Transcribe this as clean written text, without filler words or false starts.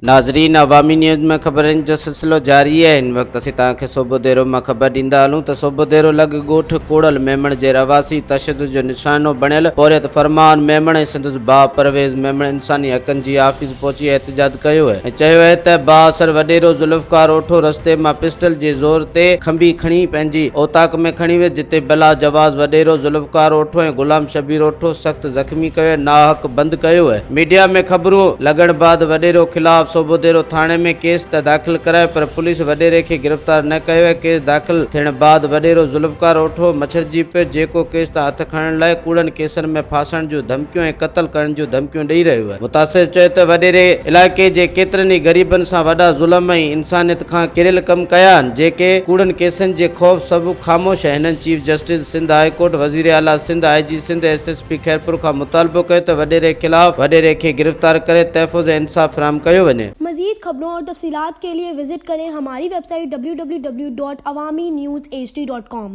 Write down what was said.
ناظرين عوامي نيوز ۾ خبرن جو سلسلو جاري آهي هن وقت اسين توهان کي صوبوديرو مان خبر ڏيندا هلون ته صوبوديرو لڳ ڳوٺ ڪوڙل ميمڻ جي رهواسي تشدد جو نشانو بڻيل پورهيت فرمان ميمڻ ۽ سندس ڀاء پرويز ميمڻ انساني حقن جي آفيس پهچي احتجاج ڪيو ۽ چيو آهي ته بااثر وڏيرو ذوالفقار اوٺو رستي مان پسٽل جي زور تي کنڀي کڻي پنهنجي اوطاق ۾ کڻي ويو جتي بلا جواز وڏيرو ذوالفقار اوٺو ۽ غلام شبير اوٺو سخت زخمي ڪيو ۽ ناحق بند ڪيو ۽ ميڊيا ۾ خبرون لڳڻ بعد وڏيرو خلاف صوبوديرو ٿاڻي ۾ ڪيس ته داخل ڪرايو پر پوليس وڏيري کي گرفتار نه ڪيو ۽ ڪيس داخل ٿيڻ بعد وڏيرو ذوالفقار اوٺو مڇرجي پيو جيڪو ڪيس تان هٿ کڻڻ لاء ڪوڙن ڪيسن ۾ ڦاسڻ جون ڌمڪيون ۽ قتل ڪرڻ جون ڌمڪيون ڏئي رهيو آهي. متاثر چيو ته وڏيري علائقي جي ڪيترن ئي غريبن سان وڏا ظلم ۽ انسانيت کان ڪريل ڪم ڪيا آهن جيڪي ڪوڙن ڪيسن جي خوف سبب خاموش آهن هنن chief justice Sindh high court وزير اعليٰ Sindh I G Sindh S S P Khairpur کان مطالبو ڪيو ته وڏيري خلاف وڏيري کي گرفتار ڪري تحفظ ۽ انصاف فراهم ڪيو وڃي. مزيد خبرون اور تفصيلات ڪي لئي وزٽ ڪرين ھماري web site www.awamiNewsHD.com.